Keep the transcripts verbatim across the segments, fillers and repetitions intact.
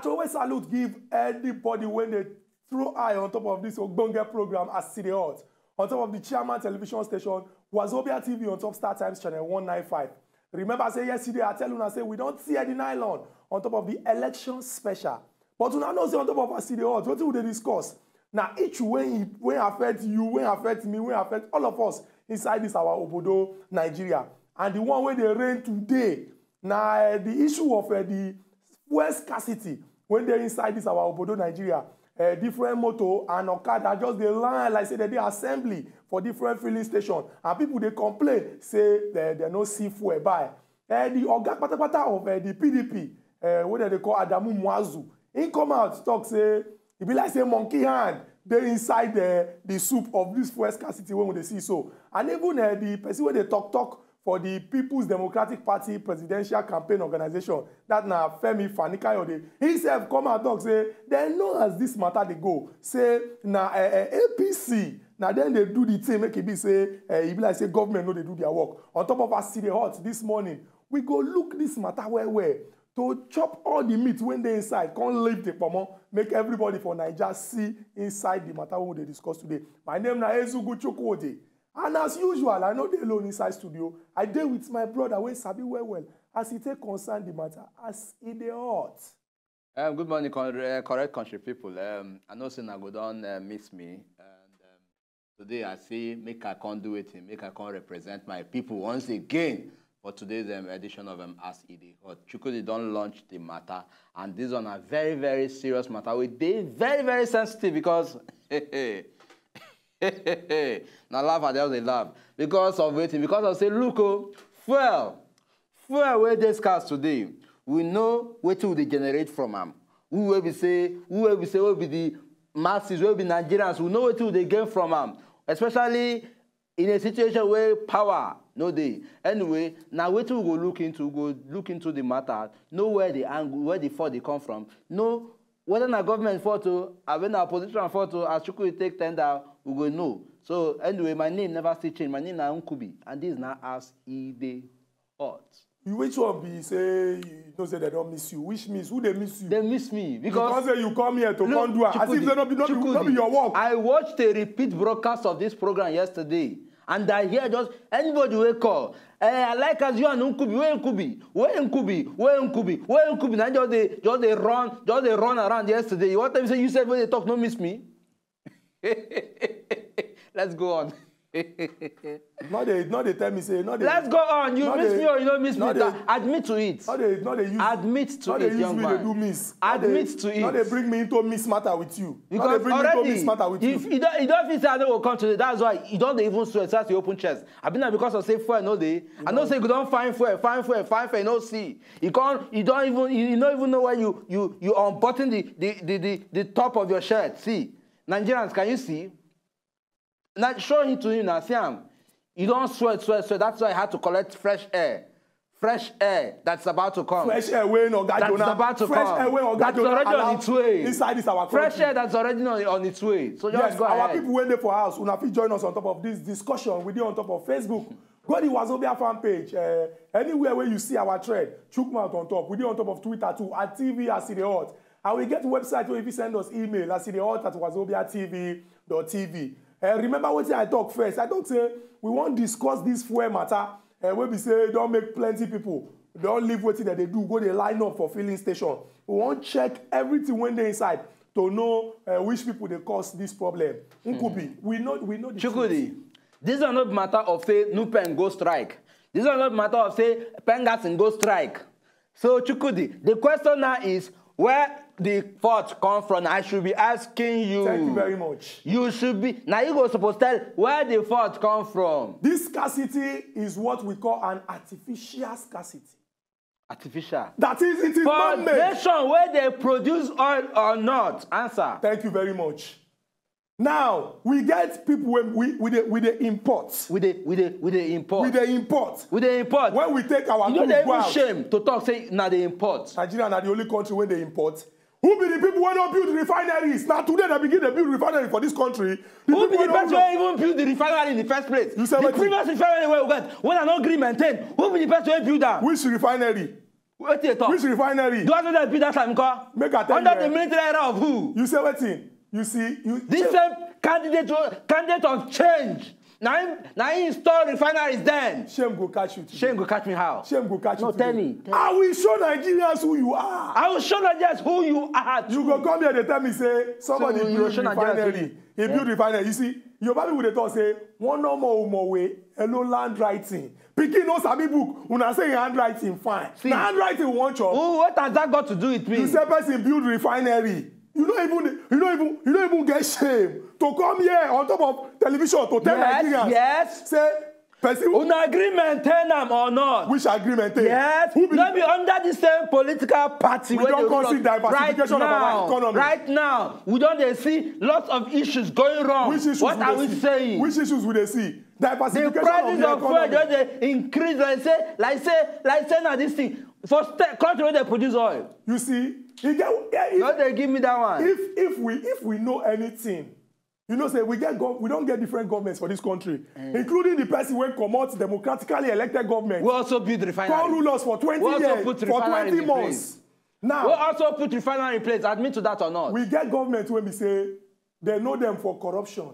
I always salute give anybody when they throw eye on top of this ogbonge program as City Hot. On top of the Chairman Television Station, Wazobia T V on top Star Times Channel one nine five. Remember say yesterday I tell una say we don't tear the nylon on top of the election special. But una know say on top of as City Hot, wetin we dey discuss? Na issue wey e wey affect you, wey affect me, wey affect all of us inside this our obodo Nigeria. And the one wey dey reign today na eh, the issue of eh, the fuel scarcity wey dey inside this our obodo Nigeria. Eh, different motor and okada just dey line like say dem dey assembly for different filling station, and people dey complain say dem dem no see fuel buy. Eh, the oga patapata of eh, the P D P, eh, wey dem dey call Adamu Muazu, he come out talk say e be like say monkey hand dey inside eh, the soup of this fuel scarcity wey we dey see so. And even eh, the person wey dey talk talk for the People's Democratic Party Presidential Campaign Organization, that na Femi Fani-Kayode, himself come out talk say dem know as this matter dey go, say na eh, eh, A P C na dem dey do the thing make e be say eh, e be like say government no dey do their work. On top of as e dey hot this morning, we go look this matter well well to chop all the meat wey dey inside, come leave the pomo, make everybody for Naija see inside the matter wey we dey discuss today. My name na Ezugu Chukwudi, and as usual, I no dey alone inside studio. I dey with my brother wey sabi well well as e take concern the matter as e dey hot. Um, good morning, con- uh, correct country people. Um, I know say una go don uh, miss me, and um, today I say make I come do wetin, make I come represent my people once again for today's um, edition of um, As E Dey Hot. Chukwudi don launch the matter, and this one na very very serious matter. We dey very very sensitive because na laugh I just dey laugh because of wetin, because of say look o, fuel fuel wey dey scarce today, we know wetin we dey generate from am. We wey be say we wey be say we be the masses, wey be Nigerians, we know wetin we dey gain from am, especially in a situation where power no dey. Anyway, na wetin we go look into, we go look into the matter, know where the angle, where the fault dey come from, know whether na government fault o, abi na opposition fault o, as Chukwudi take tender, we go know. So anyway, my name never still change. My name na Nkubi, and this na as e dey hot. Which one be say you know say dem don miss you? Which miss? Who dey miss you? Dem miss me because say you come here to come do am as if say no be no be no be your work. I watched a repeat broadcast of this program yesterday, and I hear just anybody wey call, eh, I like as you and Nkubi, where Nkubi, where Nkubi, where Nkubi, where Nkubi, na just dey just dey run just dey run around yesterday. You wan tell me say you sef wey dey talk no miss me? Let's go on. No dey no dey tell me say no dey. Let's go on. You miss me or you don't miss me. Admit to it. No dey no dey use. Admit to it, young man. No dey use me dey do miss. Admit to it. No dey bring me into miss matter with you. Because no dey bring me into miss matter with you. If you don't you don't feel say I no go come today, that's why you don dey even sweat since you open chest. Abi na because of say fuel no dey. I know say you don find fuel, find fuel, find fuel, you no see. You can't. You don't even. You, you don't even know where you you you unbutton the the the the, the top of your shirt. See, Nigerians, can you see? Now show it to him now. See him. You don't sweat, sweat, sweat. That's why I had to collect fresh air. Fresh air that's about to come. Fresh air wey no get Jonah. That's about to fresh come. Fresh air wey no get Jonah. That's already on its way. Inside this our country. Fresh air that's already on, on its way. So just yes, go our ahead. People wey dey for house, una fit join us on top of this discussion. We dey on top of Facebook. Go the Wazobia fan page. Uh, anywhere where you see our thread, chook mouth on top. We dey on top of Twitter too at T V as e dey hot. And we get website where you fit send us email as e dey hot at wazobia T V dot T V. Uh, remember what I talk first. I talk say we wan discuss this fuel matter. Uh, wey be say don make plenty people don leave wetin dem dey do go dey line up for filling station. We wan check everything wey dey inside to know uh, which people dey cause this problem. Nkubi, we know we know the Chukwudi, truth. This one no be matter of say NUPEN go strike. This one no be matter of say Pengasin go strike. So Chukwudi, the question now is where the fault come from. I should be asking you. Thank you very much. You should be now. You go suppose tell where the fault come from. This scarcity is what we call an artificial scarcity. Artificial. That is, it is for man-made. Nation where they produce oil or not. Answer. Thank you very much. Now we get people wey we we dey we dey import. We dey we dey we dey import. We dey import. We dey import. When we take our goods go out. You no dey even shame to talk say na dey import. Nigeria na the only country wey dey import. Who be the people wey no build refineries? Na today dem begin dey build refinery for this country. The who be the person wey even build the refinery in the first place? You say wetin? The previous refinery wey we get, wey dem no gree maintain. Who be the person wey build am? Which refinery? Wetin dey talk? Which refinery? The one wey dem build that time, nko? Make I tell you, eh. Under the military era of who? You say wetin? You see, you This same candidate, candidate of change. Na him, na him install refineries then. Shame go catch you today. Shame go catch me how? Shame go catch you today. No, tell me, tell me. I will show Nigerians who you are. I will show Nigerians who you are too. You go come here, dey tell me say somebody build refinery. So, you go show Nigerians who you He build refinery. You see, Yoruba people dey talk say, "One no more umowe, hello land writing." Pikin no sabi book, una say him handwriting fine. See. Na handwriting we wan chop. Who, what has that got to do with me? You say person build refinery. You no even, you no even, you no even get shame to come here on top of television to tell Nigerians. Yes, yes. Say, person Una agree maintain am or not? Which agreement take? Yes, who be no be under the same political party wey dey rule us. We don come see diversification of our economy. Right now, we don dey see lots of issues going wrong. Which issues we dey see? What are we saying? Which issues we dey see? Diversification of the economy. The prices of fuel just dey increase like say, like say, like say na this thing. For sta-, country wey dey produce oil. You see, e get, yeah, if, No dey give me that one. If, if we, if we know anything, you know say we get gov-, we don get different governments for this country, including the person wey comot democratically elected government. We also build refinery. Come rule us for twenty years, for twenty months. We also put refinery in place. Now, We also put refinery in place. Admit to that or not? We get government wey be say they know them for corruption.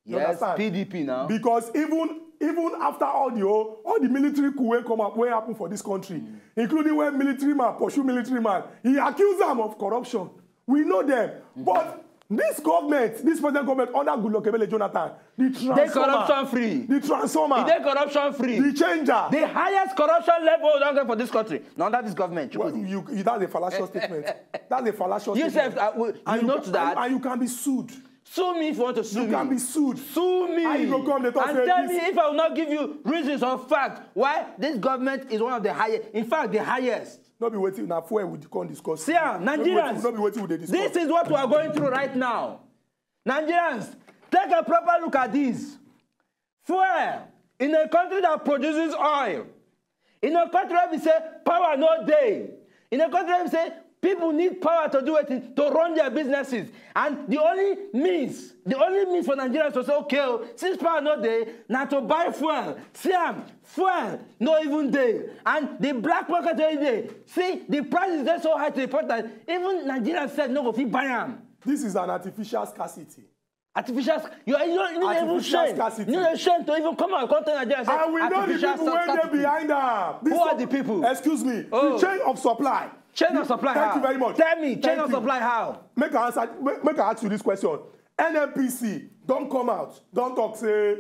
You understand? Yes, P D P now. Because even, even after all the whole, all the military coup wey come up, wey happen for this country, including when military man pursue military man, he accuse am of corruption. We know them. But this government, this present government under Goodluck Ebele Jonathan, the transformer, Dey corruption free. The transformer, E dey corruption free. The changer. The highest corruption level we don get for this country. Na under this government, Well, Chukwudi. you, you, that's a fallacious statement. That's a fallacious You statement. sef, uh, w-, And you you note can, that? and, and you can be sued. Sue me if you want to sue You can me. be sued. Sue me. How you go come dey talk And say tell this me if I will not give you reasons or facts why this government is one of the highest. In fact, the highest. No be wetin, na fuel we come discuss. See am, No be wetin, Nigerians, no be wetin we dey discuss. This is what we are going through right now. Nigerians, take a proper look at this. Fuel in a country that produces oil, in a country where we say power no dey, in a country where we say people need power to do wetin, to run their businesses, and the only means, the only means for Nigerians to say, "Okay o, since power no dey, na to buy fuel." See am, fuel no even dey, and the black market wey dey, see, the prices dey so high to the point that even Nigerians sef no go fit buy am. This is an artificial scarcity. Artificial sc-, you, you, you no dey even Artificial shame. scarcity. You no dey shame to even come out, come tell Nigeria say And we know the artificial people wey dey scarcity. behind am. This Who are sup-, the people? Excuse me. Oh. The chain of supply. Chain of You, supply thank how? you very much. Tell me, chain Thank of you. supply how? Make I answer, make, make I ask you this question. N N P C don come out, don talk say,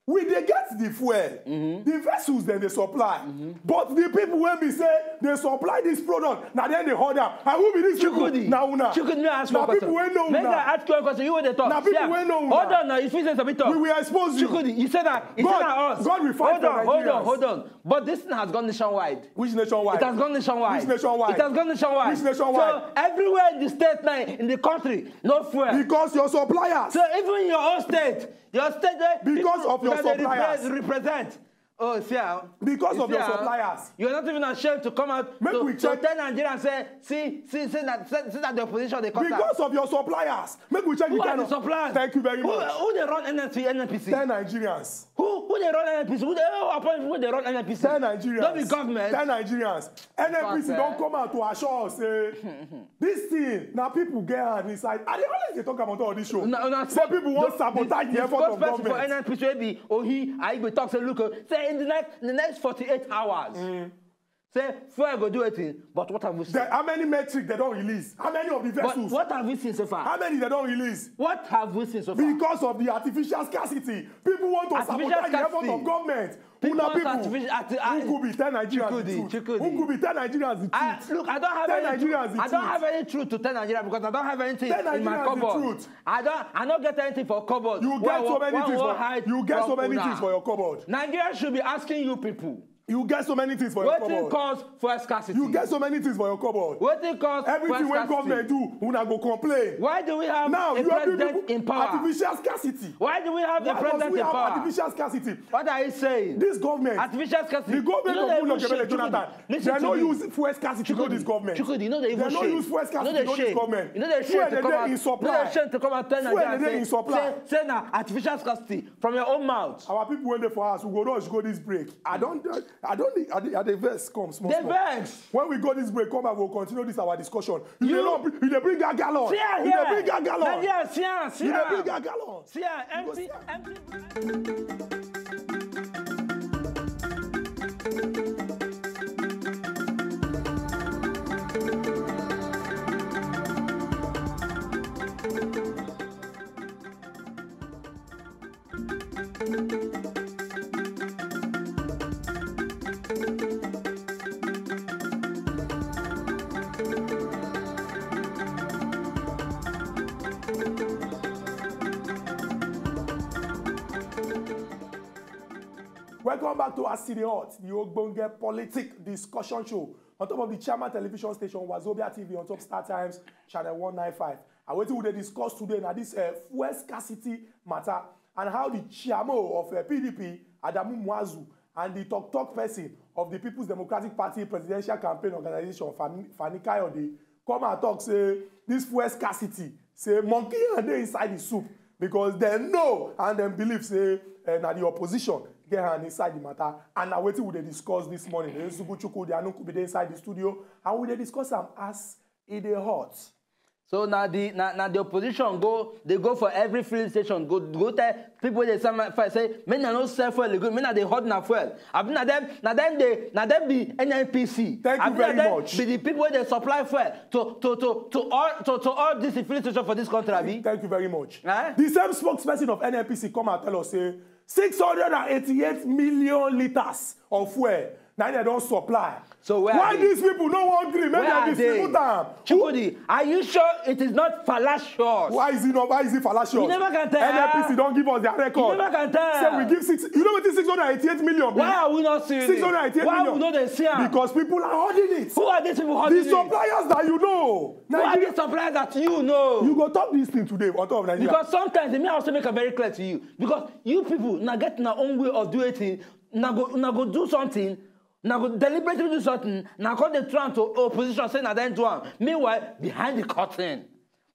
"We dey get the fuel, the vessels dem dey supply, but the people wey be say dey supply this product, na dem dey hold am." And who be these people? Chukwudi. Na una. Chukwudi, may I ask you Na a question? people wey know Make una. I ask you a question. You wey dey talk. Na people See am. wey know una. Hold on now. You fit say something talk. We will expose you. Chukwudi, you say that. You say God, that us. God will fight Hold for on, hold on, Nigerians. hold on. But this thing has gone nationwide. Which nationwide? It has gone nationwide. Which nationwide? It has gone nationwide. Which nationwide? So everywhere in the state now, in the country, no fuel. Because your suppliers. So even in your own state, your state, eh, Because people of your that they suppliers. repre-, represent. Oh, see, ah. Because You of see, your ah, suppliers. You're not even ashamed to come out Make to, we to check. tell Nigerians say, "See, see, see that, see, see that the opposition dey cut am." Because of your suppliers. Make we check Who the are kind the of suppliers? Thank you very Who, much. who dey run N N P C, N N P C? Tell Nigerians. Who, who dey run N N P C? Who dey, who appoint people wey dey run N N P C? Tell Nigerians. No be government. Tell Nigerians. N N P C Fact, don eh? come out to assure us say this thing, na people get hand inside. I dey always dey talk about all this show. Una, una Say spok-, people wan the, sabotage the the effort of spokesperson for government. N N P C wey be Ohi Aigbe talk say, look, oh, say in the next, the next forty-eight hours, Mm. say fuel go do wetin, but what have we seen? The, how many metric they don release? How many of the But vessels? what have we seen so far? How many they don release? What have we seen so far? Because of the artificial scarcity, people want to Artificial sabotage the effort scarcity. of government. People Una want people. artificial, arti-, ah, Who could be tell Nigerians the Chukwudi, truth? Chukwudi. Who could be tell Nigerians the I, truth? look, I don't have Tell any, Nigerians the I don't truth. have any truth to tell Nigeria because I don't have anything Tell in my Nigerians the cupboard. truth. I don't, I don't get anything for cupboard. You Why get so wo-, many why things wo for, hide you get from so many una? things for your cupboard. Nigeria should be asking you people. You get so many things for your Wetin cupboard. cause fuel scarcity? You get so many things for your cupboard. Wetin cause Everything fuel wey scarcity? government do, una go complain. Why do we have Now, a you have president people in power? artificial scarcity. Why do we have a Why must president we in have power? artificial scarcity? What are you saying? This government, Artificial scarcity. the government You no of dey Goodluck even Ebele shame, Jonathan, Chukwudi. Listen they to no me. use fuel scarcity to Chukwudi, this government. Chukwudi, you no dey even They no shame. use fuel You no scarcity dey to this shame. government. You no dey shame Fuel to dey come dey out. in You no supply. dey shame to come out tell Fuel Nigeria dey dey say, in supply. say, say na artificial scarcity from your own mouth. Our people wey dey for house, we go rush go this break. I don, I don't need, I dey, I dey vex come small. Dey small. Vex. When we go this break, come back, we'll continue this our discussion. You You dey run, you dey bring that gallon. See am You here. dey bring that gallon. Na here, see am, see You dey am. bring that gallon. See am, You go empty, see am. empty. Welcome back to As E Dey Hot, the Ogbonge Politic Discussion Show on top of the Chairman Television Station, Wazobia T V, on top Star Times, Channel one nine five. And wetin we dey discuss today na this uh, fuel scarcity matter and how the chairman of uh, P D P, Adamu Muazu, and the talk talk person of the People's Democratic Party Presidential Campaign Organization, Fani Kayode, come and talk say this fuel scarcity, say monkey hand dey inside the soup because dem know and dem believe say uh, na the opposition get hand inside the matter. And na wetin we dey discuss this morning. Ezugu Chukwu, the Anukubi dey inside the studio, and we dey discuss am as e dey hot. So na the na, na the opposition go dey go for every filling station, go go tell people wey dey sell fuel say make na no sell fuel again, make na dey hoard na fuel. Abi na dem na dem dey na dem be N N P C. Thank you Abi na very dem much. Be the people wey dey supply fuel to to to to all to, to all this filling station for this country, abi? Thank you very much. Eh? The same spokesperson of N N P C come and tell us say six hundred and eighty-eight million litres of fuel na dem don supply. So where Why are they? these people no wan gree make Where dem are they? distribute am? Who Chukudi, are you sure it is not fallacious? Why is it not? Why is it fallacious? You never can tell. N N P C don give us their record. You never can tell. Say we give six. You know wetin six hundred and eighty-eight million be? Why are we not seeing it? Six hundred and eighty-eight million. Why we no dey see am? Because people are hoarding it. Who are these people hoarding The it? suppliers that you know. Who are Nigeria- these suppliers that you know? You go talk this thing today on top of Nigeria. Because sometimes, me also make am very clear to you. Because you people na get na own way of doing things. Na go na go do something. Na go deliberately do something. Na come dey try to opposition say na dem do am. Meanwhile, behind the curtain,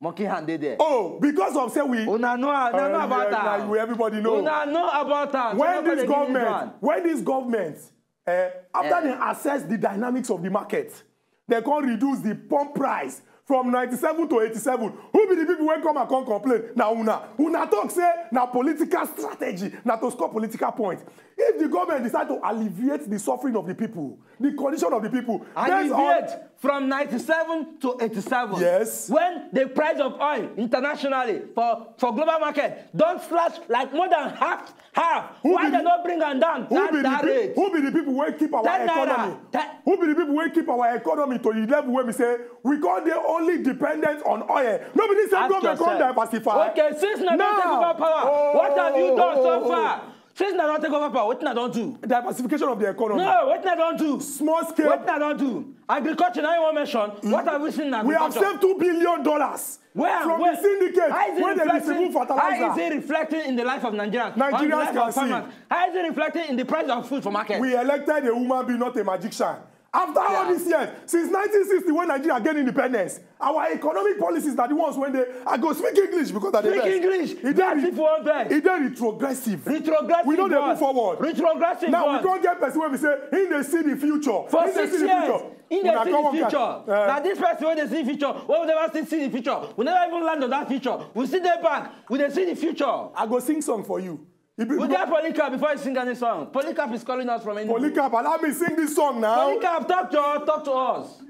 monkey hand dey there. Oh, because of say we. Una know, una know Uh, about yeah, am. yeah, we, everybody know. Una know about am. So When nobody this give me government, one. when this government, uh, after Eh. they assess the dynamics of the market, they can reduce the pump price from ninety-seven to eighty-seven. Who be the people wey come and come complain? Na una. Una talk say na political strategy, na to score political points. If the government decide to alleviate the suffering of the people, the condition of the people, based on Alleviate from ninety-seven to eighty-seven. Yes. When the price of oil internationally for, for global market don slash like more than half, half. Who Why be they the- no bring am down Who that, be the that peop- rate? Who be the people wey keep our Ten naira. economy? Ten- Who be the people wey keep our economy to the level wey we say we come dey only dependent on oil? No be this same Ask government come yourself. diversify. Okay, since na don take Now, over power, what have you done so oh, far? Since na don take over power, wetin I don do? Diversification of the economy. No, wetin I don do? Small scale. Wetin I don do? Agriculture, na you wan mention. What have we seen in We have agriculture? saved two billion dollars Where? from Where? the syndicate How is it when they reflecting? distribute How fertilizer. is it reflecting in the life of Nigerians? Nigerians On the life can of see. farmers? How is it reflecting in the price of food for market? We elected a woman being, not a magician. After all Yeah. these years, since nineteen sixty when Nigeria gained independence, our economic policies are the ones when they I go speak English because I dey Speak vex. English. E dey Vex re- if you wan vex. e dey retrogressive. Retrogressive We no dey what? move forward. Retrogressive Now what? we don get person wey be say he dey see the future. For He dey six see the years, future. he dey Una see come the on, future. eh. Na this person wey dey see future, wey we never still see the future. We never even land on that future. We still dey back. We dey see the future. I go sing song for you. If We people get Polycarp before you sing any song. Polycarp is calling us from Enugu. Polycarp, allow me sing this song now. Polycarp, talk to us. Talk to us.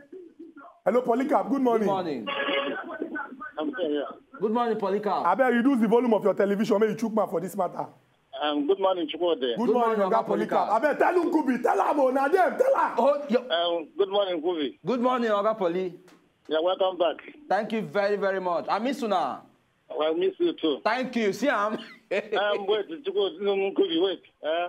Hello, Polycarp. Good morning. Good morning. I'm here. Good morning, Polycarp. Abeg, reduce the volume of your television. Make you chook mouth for this matter. Um, good morning, Chukwude. Good Good morning, morning, Oga Oga Polycarp. Polycarp. Abeg, tell Nkubi, tell am o, na dem, tell am. Oh, yo. Um, good morning, Nkubi. Good morning, Oga Poly. You're welcome back. Thank you very, very much. I miss una. Well, I miss you too. Thank you. See am. Um, wait, Chukwude, no, Nkubi, wait. Uh,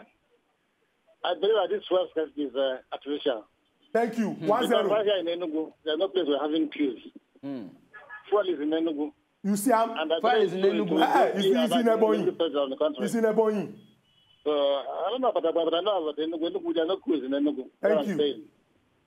I believe that this fuel scarcity is uh, artificial. Thank you. Hmm. One Because zero. right here in Enugu, there's no place we're having queues. Hmm. Fuel is in Enugu. You see am? And I Fuel believe is in Enugu. Eh, it's, it's in Ebonyi. It's in Ebonyi. So I don't know about that, but I know about Enugu. Enugu, there are no queues in Enugu. Thank you.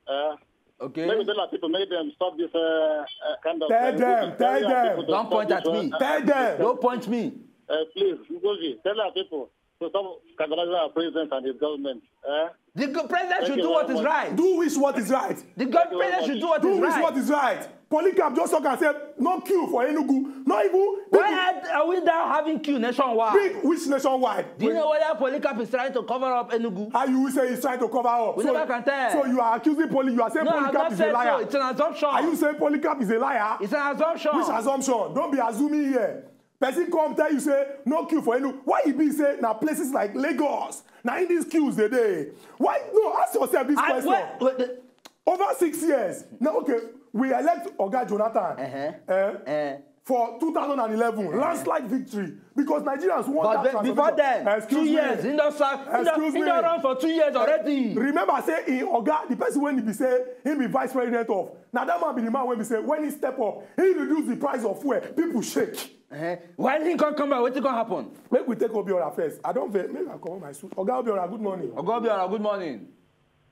Uh, Okay. Maybe tell our people, make them stop this uh, uh, kind of. Tell uh, them, tell them. Don't point at me. Tell them. Don't point me. Uh, please, Ngozi, tell our people. So stop scandalizing our president and his government. Eh? The go- president should do what is right. Do which what is right. The go- president should do what Do is which right. What is right. Polycarp just talk and say no queue for Enugu. Not even Why are, are we now having queue nationwide? Big which nationwide. Do you know whether Polycarp is trying to cover up Enugu? How you will say he's trying to cover up? We so, never can tell. So you are accusing Poly. You are saying No, I've Polycarp not is a said liar. So. It's an assumption. Are you saying Polycarp is a liar? It's an assumption. Which assumption? Don't be assuming here. Person come tell you say no queue for Enugu. Why he be say now places like Lagos, now in these queues they dey. Why no? Ask yourself this I, question. Wait, wait, the- Over six years now, okay, we elect Oga Jonathan. Uh-huh. Eh? Eh. For two thousand and eleven, landslide victory because Nigerians want But that be- before transformation. Then, Excuse two me. Years, he don serve, he don, Excuse he me. Don run for two years already. Remember, say in Oga, the person when he be say he be vice president of. Now that man be the man when be say when he step up, he reduce the price of fuel. People shake. Eh, Why didn't come come back? What gonna happen? Make we take Obiora first. I don't vex. Make I come my suit. Oga Obiora, good morning. Oga Obiora, good morning.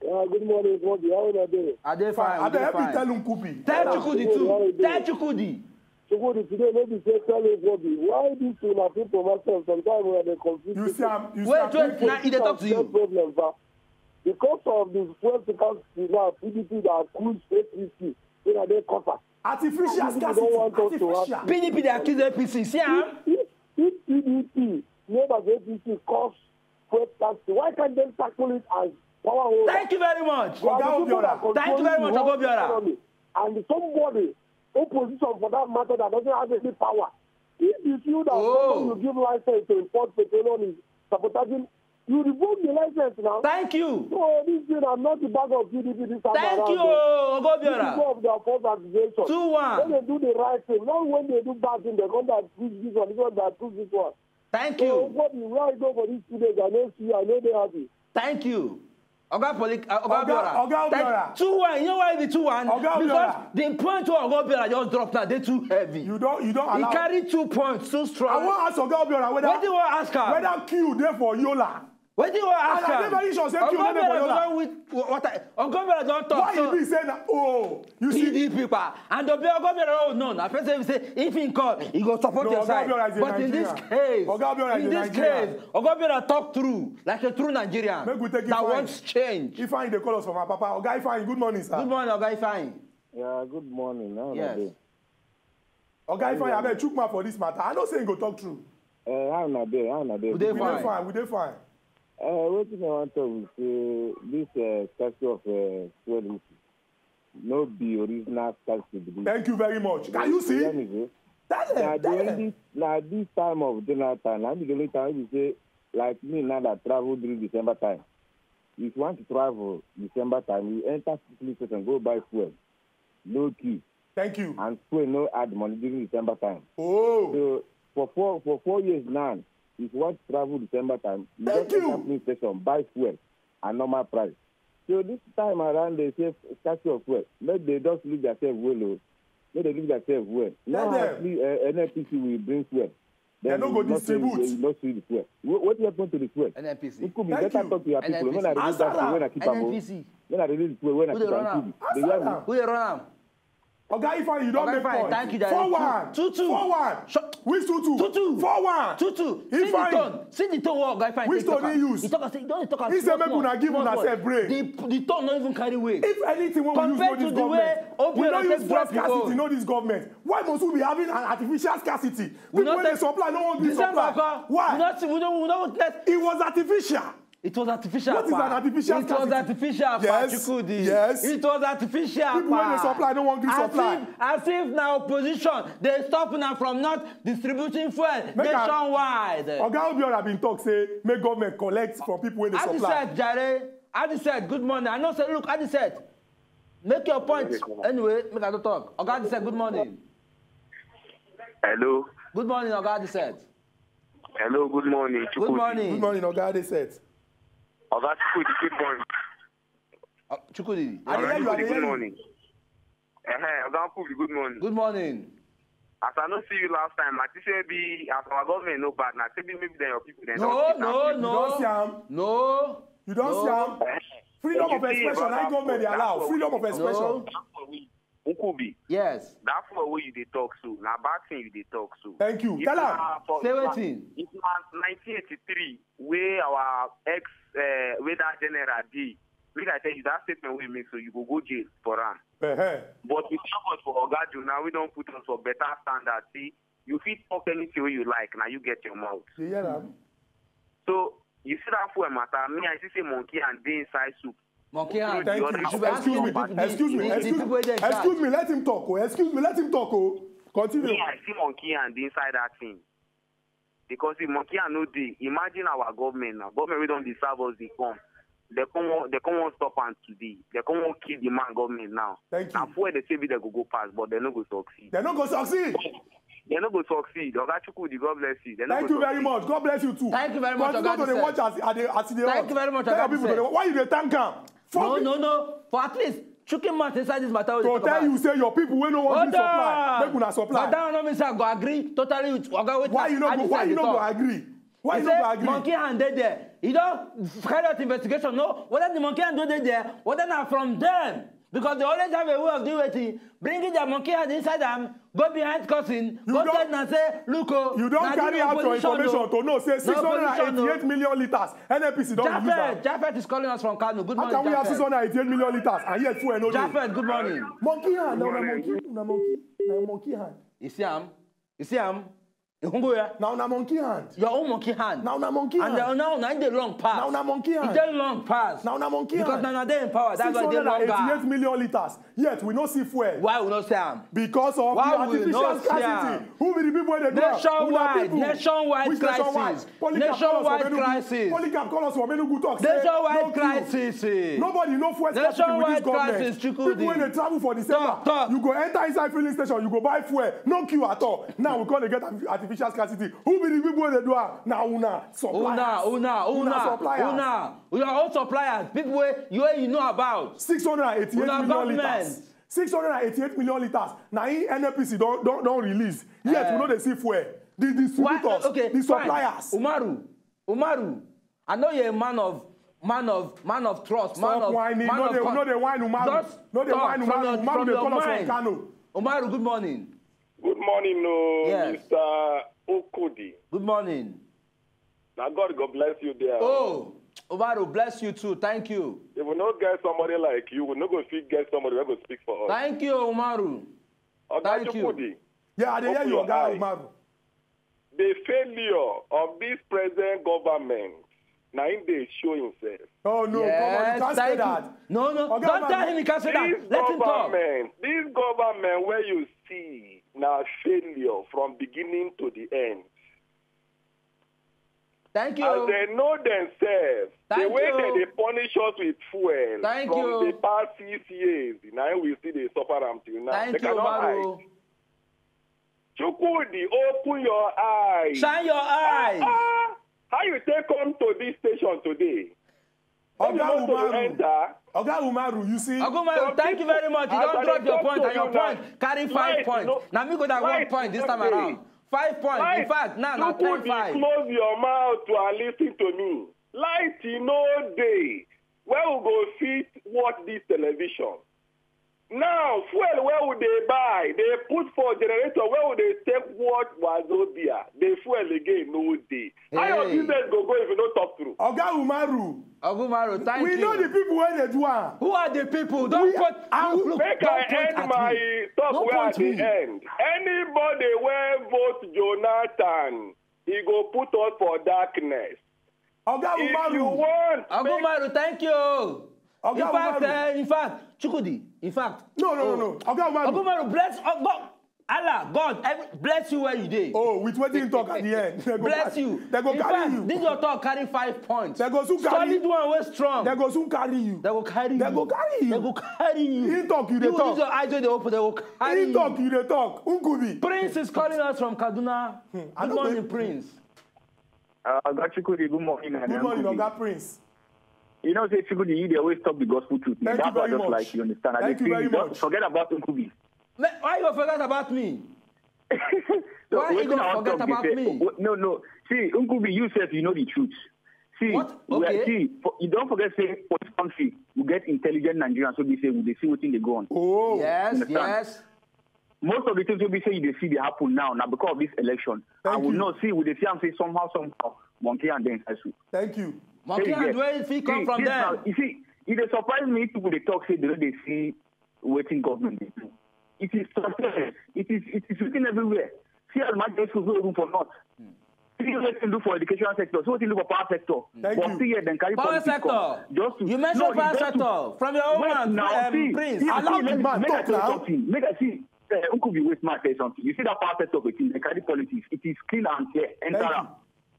Yeah, good morning, Bobby. How are you doing? I dey fine. I I dey beg you fine. Tell Nkupi. Tell Chukwudi too. Tell Chukwudi. Chukwudi, today, maybe say tell you, Bobby. Why these two na people myself? Sometimes we are the confused. You see, I'm. You Wait, see, wait. Now he dey talk to you. Problem, but because of the fuel scarcity now, P D P that accuse A P C, you know, they cover. Artificial People scarcity. Don't want us to Artificial. Have P D P dey accuse A P C. See am? If, if P D P, members of A P C cause fuel scarcity, why can't they tackle it as power holders? Thank you very much. They are the Oga people that Obiora. Thank you very much, control Oga the Obiora. Economy. And somebody, opposition for that matter, that doesn't have any power. If you feel that Oh. Somebody you give license to import petroleum is sabotaging, you revoke the license now. Thank you. So this thing, I'm not the bag of P D P this time Thank around. you, Oh. Oga This is Obiora. One of their first accusation. Two one. When they do the right thing, not when they do bad thing, they come that accuse this one, this one that accuse this one. Thank So you. what the right go for these two days? I don't see. I know they happy. Thank you. Oga Polik, uh, Oga Oga- Obiora. Oga Thank- Obiora. Two one. You know why e be two one? Oga Because Obiora. The point wey Oga Obiora just drop now dey too heavy. You don't. You don't He allow. Carry two points too strong. I wan ask Oga Obiora whether Wetin you wan ask am? Whether queue dey for Yola. Wetin you wan ask And I am? dey very sure say queue no dey for Yola. Don win. What I, Oga Obiora don talk. Why So, you be say na oh you see. P D P pa and Oga Obiora, oh no, na person say if he call, he go support No, your Oga side. Obiora is a But in this Nigerian. Case, Oga Obiora is in a this Nigerian. Case, Oga Obiora talk true like a true Nigerian Make we take it that fine. Wants change. Ifeanyi dey call us from Apapa. Oga Ifeanyi, good morning, sir. Good morning, Oga Ifeanyi. Yeah, good morning. How una Yes. Dey? Oga Ifeanyi, abeg chook mouth for this matter. I know say you go talk true. Uh, how una dey? How una dey? We dey We fine. dey fine. We dey fine. Uh, wetin I wan talk be say this uh, scarcity of uh, fuel issue no be original scarcity be this. Thank you very much. Can you see? You hear me, sir? Tell Na them. the Tell them. only na this time of Jonathan na be the only time we say like me now that travel during December time. If you want to travel December time, you enter police station, go buy fuel, no queue, Thank you. And fuel no add money during December time. Oh. So for four for four years now, if you want to travel December time, you Thank just you. Enter police station, buy fuel at normal price. So this time around, they say scarcity of fuel. Make they just leave themselves well, oh. Make they leave themselves well. Tell Now, them. Please, uh, N N P C will bring fuel. They no go you not see- distribute. You not see the fuel. What, what happen to the fuel? N N P C. It could be Thank better you. Talk to your people. When I N N P C. remove that fuel, when I keep am, oh. N N P C. When I remove the fuel, when I Who dey keep run am, am? keep it. They hear me? Who dey run am? Oga Ifeanyi, you don Oga make Ifeanyi, point. thank you, Jare. Four one. Two two. Four one. Shut- Which two two? Two two. Four one. Two two. See the Ifeanyi. Tone. See the tone wey Oga Ifeanyi Which take talk tone am. he use? He talk am say, he don talk am He say say make small, una give small, una small. self break. The, the tone no even carry weight. If anything wey we use know Compared this to the way government, we Obiora no take use fuel drop the scarcity own. Know this government. Why must we be having an artificial scarcity? We People no wey dey take supply no wan gree December supply. Oga, Why? We no see, we no, we no witness. It was artificial. It was artificial. What is pa. An artificial It was scarcity? Artificial. Pa, Yes, Chukwudi. yes. It was artificial. People wey dey Pa. Supply no wan gree As supply. If, as if na opposition dey stop una from not distributing fuel Make I- nationwide. Oga Obiora bin talk say make government collect from people wey dey Adisat, supply. Jare. Adisat, good morning. I know say look, Adisat. Make your point. Anyway, make I no talk. Oga Adisat, good morning. Hello. Good morning, Oga Adisat. Hello, good morning. Good Chukwudi. Morning. Good morning, Oga Adisat. Oga Chukwudi, good morning. Uh, Chukwudi. I dey hear you, I dey Chukwudi, hear good you. Morning. Uh-huh. Oga Chukwudi, good morning. Good morning. As I no see you last time, I think say maybe as our government no bad now, say maybe then your people then No, don't no, You don see no. am? No. You don No. see am? Freedom You of see, expression, brother, na government dey that's allow. what we Freedom of need. expression. No. That's what we Nkubi, Yes. That fuel wey you dey talk so, na bad thing you dey talk so. Thank you. If Tell am. na for- Say if na- wetin? If na nineteen eighty-three wey our ex, uh, wey that general dey, make I tell you that statement wey he make so you go go jail for am. Uh-huh. But we thank God for Oga Jonah wey don put us for better standard. See, you fit talk anything wey you like, na you get your mouth. You hear am? So you see that fuel matter, me I see say monkey and dey inside soup. Monkey hand. Thank The you. other Excuse me. The people- the- Excuse me. the- the Excuse people wey dey in charge. Excuse me. Let him talk. Oh. Excuse me. Let him talk. Oh. Continue. Me I see monkey and dey inside that thing. Because if monkey and no dey, imagine our government now. Government wey don dey serve us dey come. They come wan, they come wan stop am today. They come wan kill the man government now. Thank Na you. fuel they say be they go go pass, but they no go succeed. They no go succeed. They no go succeed. Oga Chukwudi, God bless you. They no Thank go you very succeed. much. God bless you too. Thank you very much, Continue Oga to dey Giselle. watch as as they as they Thank watch. you very much, Tell your Oga people Giselle. Today, why you dey thank am? No, Fuck no, you. No. For at least Chukwuma inside this matter. We To talk tell about. you say your people wey no wan Hold give supply, on. make una But supply. That one no mean say I go agree totally with Oga wetin. Why you no go? Why you no go agree? Why you no go agree? Monkey hand dey there. You don carry out investigation. No, whether the monkey hand no dey there, whether na from them. Because they always have a way of doing wetin, bringing their monkey hand inside am, go behind cousin, You go don- tell na say, look o, You don na this carry no out your position o. information to know say No six hundred and eighty-eight position o. million liters N N P C don use am. Jafet, Jafet is calling us from Kano. Good How morning, can we have Jafet. six hundred and eighty-eight million liters and yet fuel no dey? Jafet, good morning. Monkey hand, na una monkey, una monkey, na monkey hand. You see am? You see am? You go ya. Na una monkey hand. Your own monkey hand. Na una monkey And hand. the now na dey long pass. Na una monkey hand. E dey long pass. Na una monkey Because hand. na una dey in power. That's why e dey Six hundred and eighty-eight longer. Million liters. Yet we no see fuel. Why we no see am? Because of Why the we no artificial see am? scarcity. Who be the people wey dey do am? Nationwide, Una people. nationwide Which crisis. Nationwide? Polycarp call us for Nationwide Enugu. Crisis. Polycarp call us for Enugu talk say Nationwide no queue. Crisis. Nobody no fuel scarcity with this Nationwide government. Crisis, Chukwudi. People wey dey travel for December, Talk, talk. You go enter inside filling station, you go buy fuel, no queue at all. Now we come dey get artificial scarcity. Who be the people wey dey do am? Na una suppliers. Una, una, una, suppliers. Una. Your own suppliers, people wey you, wey you know about. Six hundred and eighty-eight Una million government. Liters. Six hundred and eighty-eight million liters. Na him N N P C don don don release. Yet Eh. We no dey see fuel. The distributors, Why? Okay, the fine. Suppliers. Umaru, Umaru, I know you're a man of man of man of trust, man Stop of whining. Man No of dey con- no dey whine Umaru. Just No dey talk whine from Umaru. your- Umaru from dey your call us from mind. Kano. Umaru, good morning. Good morning, no, Yes. Mister Okudi. Good morning. Now God go bless you there. Oh, Umaru, bless you too. Thank you. If we no get somebody like you, we no go fit get somebody wey go speak for us. Thank you, Umaru. Oga Thank you. Chukwudi, Yeah, I dey hear Open you, your Oga eye. Umaru. The failure of this present government, na him dey show himself. Oh no, Yes, come on, you can't say thank you. That. No, no, Oga don't Umaru. Tell him he can't say that. This Let him talk. Government, this government where you see na failure from beginning to the end. Thank you. As they know themselves, the Thank way you. They dey punish us with fuel Thank from you. The past six years, now we still dey suffer am till now. Thank They you, cannot Umaru. hide. Chukwudi, open your eyes. Shine your eyes. Ah, how you take come to this station today? Oga You want to Umaru. Enter? Oga Umaru, you see. Oga Umaru, thank you very much. You As don't I drop dey your talk point, to and your you now, point carry five light points. no- Now me go that one light point this no time dey. Around. Five points. In Light, fact, now na ten Chukwudi, five. Close your mouth to and listen to me. Light no dey. Where we go fit watch this television? Now, fuel wey we dey buy, dey put for generator wey we dey take watch Wazobia. The fuel again no dey. How your Hey. Business go go if you no talk true? Oga Umaru. Oga Umaru, thank We you. Know the people wey dey do am. Who are the people? Don't We- put. I- Look, look, Make don't I point end at my me. talk No where I point dey me. End. Anybody wey vote Jonathan, he go put us for darkness. Oga If you Umaru. Want, Oga Umaru, thank you. Oga In fact, Umaru. Uh, in fact, Chukwudi, in fact. No, no, oh, no, no. Oga Umaru. Oga Umaru, bless, oh, God, Allah, God, every, bless you where you dey. Oh, with wetin you talk at the end. They go Bless carry- you. They go In carry fact, you. This your talk carry five points. They go soon carry Solid you. One wey strong. They go soon carry you. They go carry They you. Go carry you. They go carry you. He talk, you dey You talk. Use your eyes wey dey open. They go carry He you. Talk, you dey talk. Nkubi. Prince is calling us from Kaduna. I Good no morning, go- Prince. Uh, Oga Chukwudi, good morning. And Good morning, Nkubi. Oga Prince. You know, say Chukwudi, you dey always talk the gospel truth. Thank That's you why I very just much. Like you understand. I Thank dey you feel very you. Just much. Forget about Nkubi. Me- Why you forget about me? So Why you wetin gonna I wan forget talk be about say, me? w- No, no. See, Nkubi, you sef, you know the truth. See, what? Okay. See, for, you don't forget say for this country, we get intelligent Nigerians so they say we dey see wetin dey go on. Oh, yes, understand? Yes. Most of the things wey be say you dey see dey happen now na because of this election. Thank you. And we know, see, we dey see am say somehow, somehow, monkey and dem settle. Thank you. Monkey and where fit come from there? You see, e dey surprise me if people dey talk say they no dey see wetin government dey do. It is transparent. It is, it is written everywhere. See as market school wey open for north. See wetin do for educational sector. See wetin do for power sector. Thank you. But still here dem carry politics come. Just to, you mentioned power sector from your own mouth, um, Prince. Allow the man talk now. Make I see. Uh, Uncle, be wait, make I tell you something. You see that power sector of a thing, they carry politics. It is clean and clear. Enter am.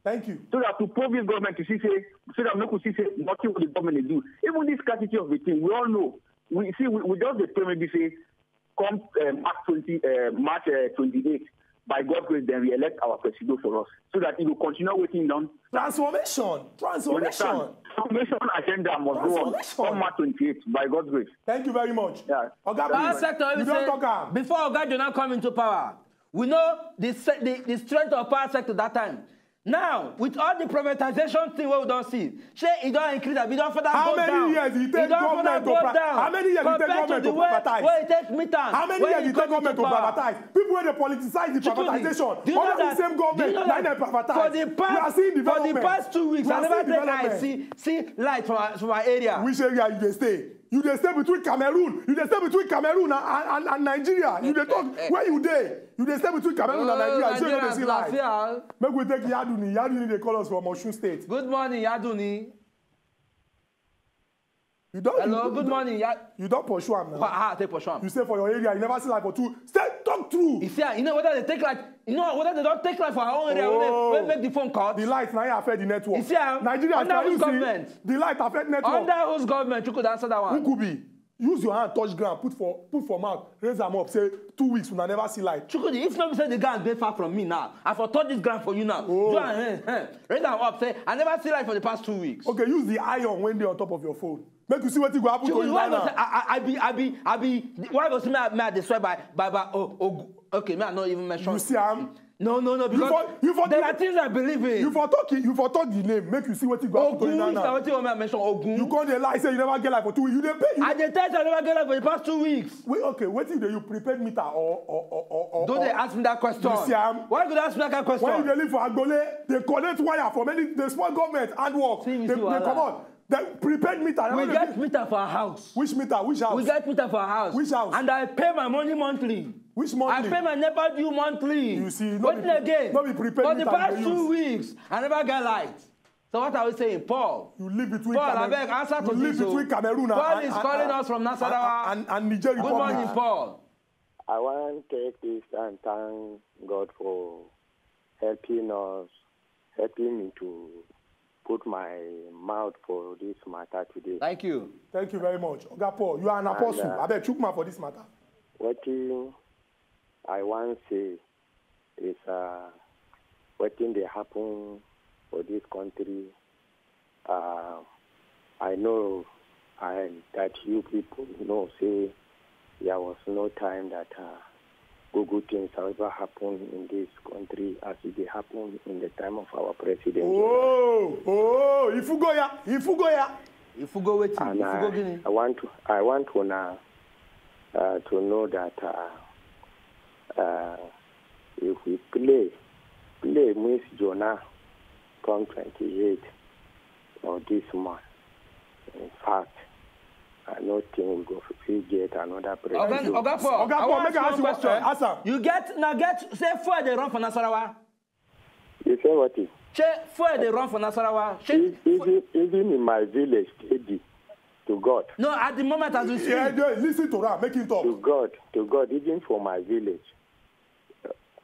Thank you. So that to prove this government to see say, so that make we see say nothing with the government dey do. Even this scarcity of a thing, we all know. We see, we, we just dey pray maybe say, come uh, March twenty, uh, March uh, twenty-eight, by God's grace, then we elect our president for us, so that he will continue wetin he don. Transformation, transformation. Transformation agenda must go on. Come March twenty-eight, by God's grace. Thank you very much. Yeah. Oga, power sector, you don talk am. Before Oga Jonah come into power, we know the, the, the strength of power sector that time. Now, with all the privatization thing wey we don see, shey e don increase, abi e don further go down? How many years e take government to pri-, how many years e take government to privatize? How many years e take government to privatize? People wey dey politicize the privatization, all the same government na dem privatize. We are seeing development. For the past two weeks, I never take eye see, see light for my, for my area. Which area you dey stay? You dey stay between Cameroon. You dey stay between Cameroon and, and, and Nigeria. You dey talk where you dey. You dey stay between Cameroon and Nigeria. You say you no dey see light. Make we take Yaduni. Yaduni dey call us from Osun State. Good morning, Yaduni. You don. Hello, good morning. You don pursue am now. How I take pursue am? You say for your area you never see light for two. Stay, talk true. You see, you know whether they take light. You know whether they don take light for our own area wey make the phone cut. The light na affect the network. You see am? Nigeria, under whose government? The light affect network. Under whose government? You could answer that one. Who could be? Use your hand touch ground, put for, put for mouth, raise am up, say two weeks una never see light. Chukwudi, if no be say the ground dey far from me now, I for touch this ground for you now. Oh. Do am, eh, eh. Raise am up, say I never see light for the past two weeks. Okay, use the iron wey dey on top of your phone. Make you see wetin go happen to you right now. Chukwudi, why you say I, I, I be, I be, I be, why you say me, me I dey swear by, by, by, oh, oh, okay, me I no even mention. You see am? No, no, no, because there are things I believe in. You for talk, you for talk the name, make you see wetin go happen to you now. Ogun, is that wetin you want me to mention? Ogun. You come dey lie say you never get light for two weeks. You dey pay. I dey tell you I never get light for the past two weeks. Wait, okay, wetin you dey use, prepaid meter or, or, or, or, or? Don't dey ask me that question. You see am? Why you go dey ask me that kind of question? When you dey live for Agbole, they connect wire for many, they spoil government handwork. They, they comot. The prepaid meter. We get meter for our house. Which meter? Which house? We get meter for our house. Which house? And I pay my money monthly. Which monthly? I pay my NEPA due monthly. You see, no be, wetin again? No be prepaid meter you dey use. For the past two weeks, I never get light. So what are we saying, Paul? You live between Paul, Cameroon. Abeg, answer to this. You live between Cameroon and, Paul is calling us from Nasarawa. And, and, and Niger Republic. Good morning, Paul. I wan take this and thank God for helping us, helping me to put my mouth for this matter today. Thank you. Thank you very much. Oga Paul, you are an apostle. Abeg, chook mouth for this matter. Wetin I wan say is, uh, wetin dey happen for this country. Uh, I know and that you people know say there was no time that, uh, good, good things however happen in this country as it dey happen in the time of our president. Oh, oh, ifugo ya, ifugo ya. Ifugo wetin? And ifugo I, gini? I want to, I want una, uh, to know that, uh, uh, if we play, play Miss Jonah come twenty-eight of this month, in fact, I no think we go fit get another president. Oga, Oga Paul, Oga Paul, make I ask you one question. Ask am. You get, na get, say fuel dey run for Nasarawa. You say what? Say fuel dey run for Nasarawa. Even, even in my village, steady to God. No, at the moment as we speak. Yeah, listen to am, make him talk. To God, to God, even for my village,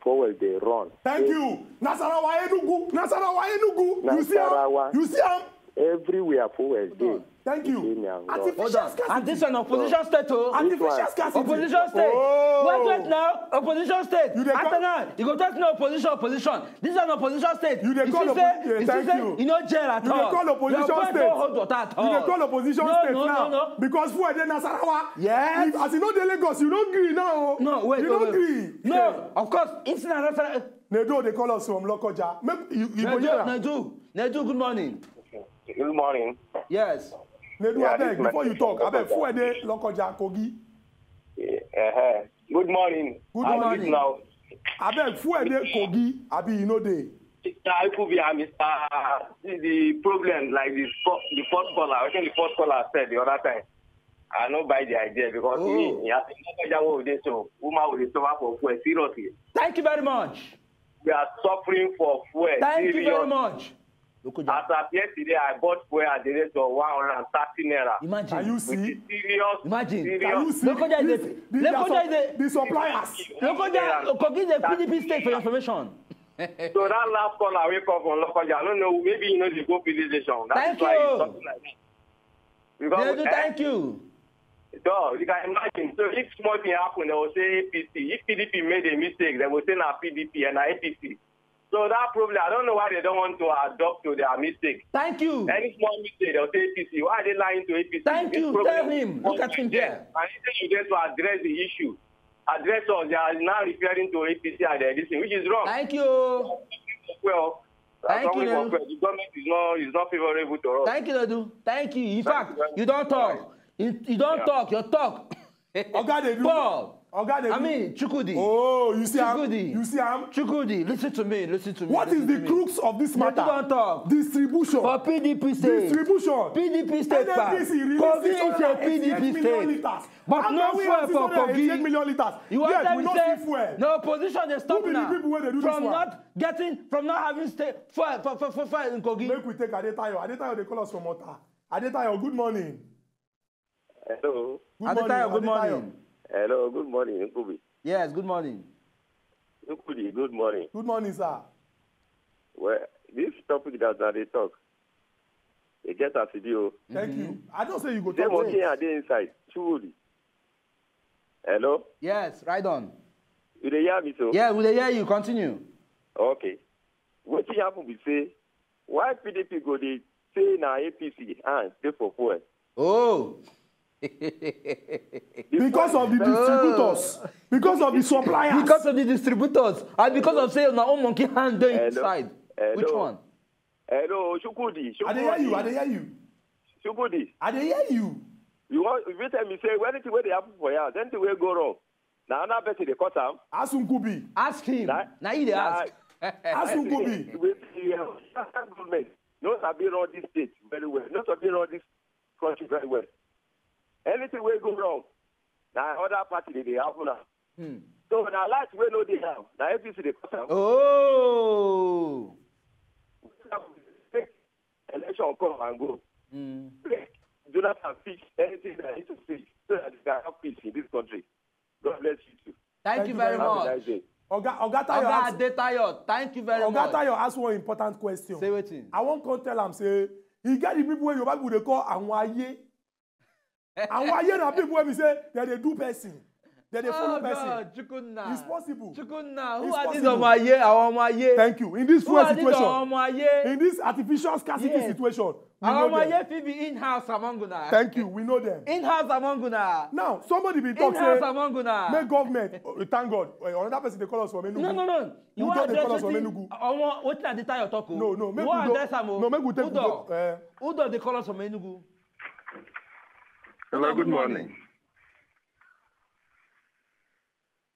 fuel dey run. Thank you. Nasarawa, Enugu. Nasarawa, Enugu. You see am? You see am? Everywhere fuel dey. Thank you. Artificial scarcity. And this one opposition state o. Artificial scarcity. Opposition state. Oh. Wait, wait now. Opposition state. You dey call, after now, you go talk no opposition, opposition. This is an opposition state. You dey call opposition. You see say you no gel at all. You dey call opposition state. Your point no hold water at all. You dey call opposition state now. No, no, no, no. Because fuel dey Nasarawa. Yes. If, as you no dey Lagos, you no gree now. No, wait, wait, wait. You no gree. No, of course, it's Nasarawa. Nedo dey call us from Lokoja. Make you, you go hear am. Nedo, Nedo, good morning. Good morning. Yes. Nedu, yeah, abeg, before you talk, abeg, fuel dey Lokoja, Kogi. Uh-huh. Good morning. Good morning. Now? Abeg, fuel dey Kogi, abi e no dey? Mister Ikubi and Mister The problem, like the, the first caller, I think the first caller said the other time, I no buy the idea because oh. me, as a manager wey dey so, woman wey dey suffer for fuel seriously. Thank you very much. We are suffering for fuel. Thank serious. You very much. As of yesterday, I bought fuel at the rate of one hundred and thirty naira. Imagine. Can you see? Serious. Imagine. Serious. Can you see? Lokoja is a Lokoja is a the suppliers. Lokoja is a P D P state for your information. So that last caller wey come from Lokoja, I don't know, maybe you know the go police station. That thank is why you. Something like that. Because, Nedu, eh? Thank you. So you can imagine. So if small thing happen, they will say A P C. If P D P made a mistake, they will say na P D P and na A P C. So that problem, I don't know why they don't want to adopt to their mistake. Thank you. Any small mistake, they'll say A P C. Why are they lying to A P C? Thank you. Tell him. Look at him there. And if you get to address the issue, address us. They are now referring to A P C and everything, which is wrong. Thank you. Well, Thank you. The government is not is not favorable to us. Thank you, Nedu. Thank you. In fact, you don't talk. You, you don't talk. You talk. Oga dey do. Paul. Oga dey do. I mean, Chukwudi. Oh, you see am. Chukwudi. You see am. Chukwudi, listen to me. Listen to me. What is the crux of this matter? You don't talk. Distribution. For P D P state. Distribution. P D P state. N N P C release Kogi is a P D P state. But no fuel for Kogi. Million liters. You want yes, tell we me no say see fuel. No opposition dey stop Who be the now people wey dey do this from one? Not getting from not having state fuel for for for fuel in Kogi. Make we take Adetayo. Adetayo dey call us from Ota. Adetayo, good morning. Hello. Good Adetayo, morning. Good Adetayo. Morning. Hello. Good morning, Nkubi. Yes, good morning. Nkubi, good morning. Good morning, sir. Well, this topic that I dey talk, e get as e be o. Thank you. I know say you go Say talk. Monkey I dey inside. Truly. Hello. Yes, right on. You dey hear me so? Yeah, we dey hear you. Continue. Okay. Wetin happen be say why P D P go dey say na A P C hand dey for fuel? Oh. Because of the distributors, because of the suppliers. Because of the distributors and because of say na own monkey hand dey inside. Which one? Hello, Chukwudi. I dey hear you. I dey hear you. Chukwudi. I dey hear you. You want if you tell me say anything wey dey happen for here, anything wey go wrong, na another person dey cause am. Ask Nkubi. Ask him. Na he dey ask. Ask Nkubi. With the uh, government, no sabi run this state very well. No sabi run this country very well. Anything wey go wrong, na other party dey dey happen am. Hmm. So na light wey no dey now, na A P C dey cause am. Oh. Election come and go. Mm. Jonathan fix anything that need to fix so that we can have peace in this country. God bless you too. Thank, Thank you very much. Have a nice day. Oga Oga Tayo Oga ask, Adetayo, thank you very Oga much. Tayo ask one important question. Say wetin? I wan come tell am say e get the people wey Yoruba people dey call àwọn ayé. Àwọn ayé na people wey be say dem dey do person. Dem dey follow Oh person. God, Chukwunna. It's possible. Chukwunna, who It's are these possible. ọmọ ayé? Àwọn ọmọ ayé. Thank you. In this Who fuel are these situation, ọmọ ayé? In this artificial scarcity Yes. situation, we Àwọn know ọmọ them. Ayé fit be in-house among una. Thank you. We know them. In-house among una. Now, somebody be talk In-house say, among una. Make government. Oh, thank God. Eh, another person dey call us from Enugu. No, no, no. You Who wan talk dey address call us from wetin Enugu? Ọmọ wetin Adetayo talk o. No, no. Make You we wan go. Address am o. No, make we take Udo. Uh, Udo dey call us from Enugu. Hello, Udo, good morning.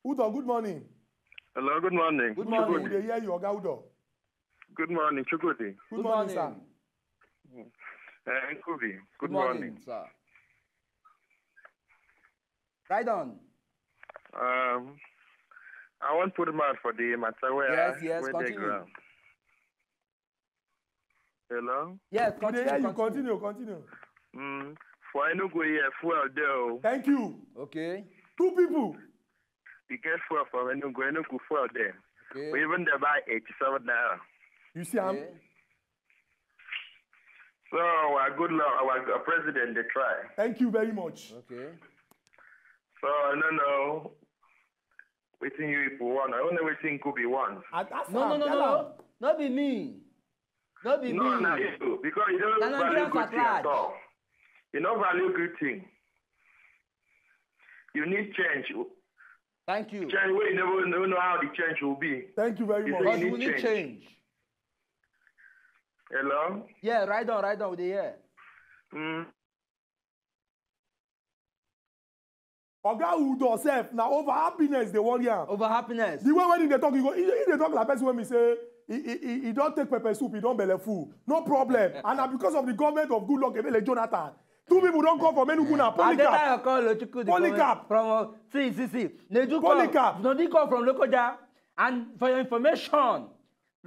Udo, good morning. Hello, good morning. Good We morning. dey hear you, Oga Udo. Good morning, Chukwudi. Good morning, sir. Uh, Nkubi, good morning, morning. Sir. Right on. Um, I wan put mouth for the matter where Yes, I, yes, where continue. Dey ground. Hello. Yes, We dey continue. hear you. Continue. Continue, continue. Mm, for Enugu here, fuel dey o. Thank you. Okay. Two people. We get fuel from Enugu. Enugu fuel there. Okay. We even dey buy eighty-seven naira. You see am? Okay. So our good Lord, our president dey try. Thank you very much. Okay. So I don't know wetin you people want. I don't know wetin Nkubi want. I, that's No, no, am. no, Tell no, am. no. No be me. No be No, me. na you because you don't Na value Nigerians good at thing at large. All. You don't value good thing. You need change. Thank you. Change wey you never know, know how the change will be. Thank you very You much. But need we need change. Change. Hello? Yeah, right on, right on with the air. Mm. Oga Udo sef na over happiness dey worry am. Over happiness. The way when he dey talk, he go he, he dey talk like person wey be say he he he, he don take pepper soup, he don belle full, no problem. And na because of the government of Goodluck Ebele Jonathan, two people don come from Enugu na Polycarp. Adetayo call Olochukwu the Polycarp. From uh, see see see. Nedu Polycarp. Come, Nedu come from Lokoja, and for your information,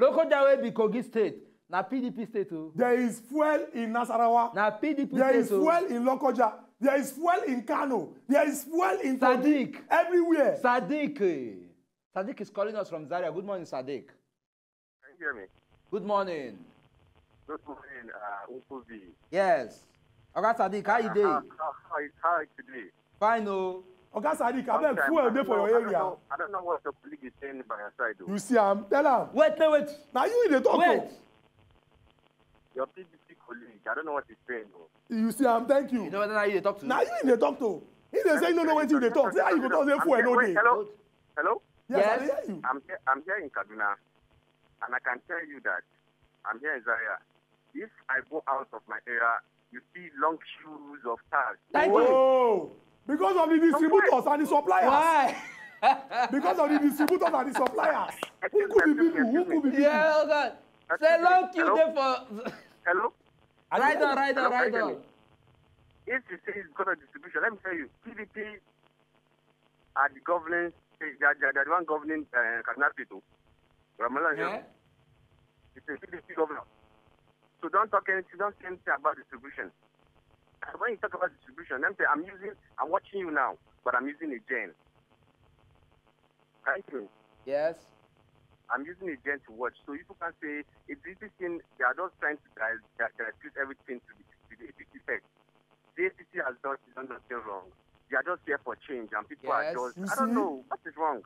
Lokoja wey be Kogi State na P D P state o. There is fuel in Nasarawa. Na P D P There state is o. Fuel in Lokoja. There is fuel in Kano. There is fuel in Kogi. Sadiq. Everywhere. Sadiq. Eh. Sadiq is calling us from Zaria. Good morning, Sadiq. Can you hear me? Good morning. Good morning, uh, Uncle V. Yes. Oga Sadiq, how you dey? How, how, how, is, how is today? Fine o. Oga Sadiq, Long abeg time. Fuel I dey don't for know- your I don't area. know- I don't know what your colleague is saying by your side, though. You see am, tell am. Wait, no, wait. Na you e dey talk Wait. o. Your P D P colleague, I don't know what he's saying, though. You see am, thank You you. Know whether na you dey talk to? Na you e dey talk to. He dey say he no know wetin you dey talk. Say how you go talk say I'm Fuel here- no wait, dey. Hello? Hello? Yes, I Yes. dey hear you. I'm here, I'm here in Kaduna, and I can tell you that I'm here in Zaria. If I go out of my area, you see long queues of cars. Thank you. Oh, because of the distributors and the suppliers. Why? Because of the distributors and the suppliers. Who could be people? Who could be people? Yeah, oh God. Say long queue Hello? Dey for. Hello? Right on, right on, Hello, right can you on. hear me? If you say it's because of distribution, let me tell you, P D P are the governing, they are, they are the one governing uh, Kaduna State, oh. Ramalan, Yeah. It's a P D P governor. So don't talk anything, don't say anything about distribution. And when you talk about distribution, let me say, I'm using, I'm watching you now, but I'm using a gen. Thank you. Yes. I'm using a gen to watch. So you can say, it's this thing, they are just trying to guys, they are, they are everything to the, to the A P C side. The A P C has done, done nothing wrong. They are just here for change, and people Yes. are just, You I don't see? Know, what is wrong?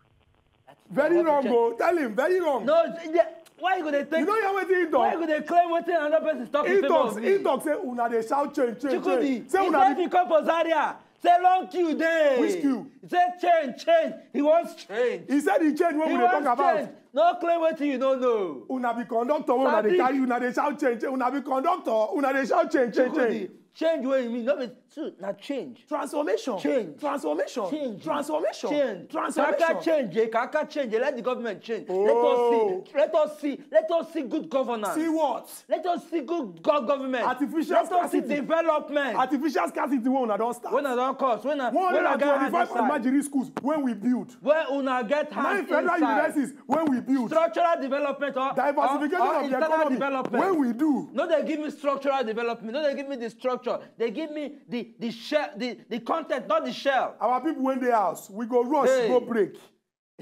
Very wrong o. Tell him, very wrong. No, yeah, why you go dey take? You know hear wetin he Why talk? You go dey claim wetin another person talk in He favor talk, of he me? Talk say una dey shout change, change, Chukwudi, change. Say he una said be he come for Zaria. Say long queue dey. Which queue? He say change, change. He wants change. He said he change when He we dey talk wants about. Change. No claim wetin you no know. Una be conductor wey una dey Sadiq. Carry, una dey shout change, change. Una be conductor, una dey shout change, change, change. Chukwudi, change wey you mean no be so na change. Transformation. Change. Transformation. Change. Transformation. Change. Transformation. Kaka change, eh, kaka change, eh, let the government change. Oh. Let us see. Let us see. Let us see good governance. See what? Let us see good go- government. Artificial Let us see scarcity. Development. Artificial scarcity wey una don start. When I don cause, when I One when I hundred get hand twenty-five inside. Almajiri schools wey we build. Where una get hand Nine federal inside. Universities wey we build. Structural development or, Diversification or, or of the internal economy development. Wey we do. No, they give me structural development. No, they give me the structure. They give me the the shell, the, the content, not the shell. Our people wey dey house, we go rush, Hey. Go break.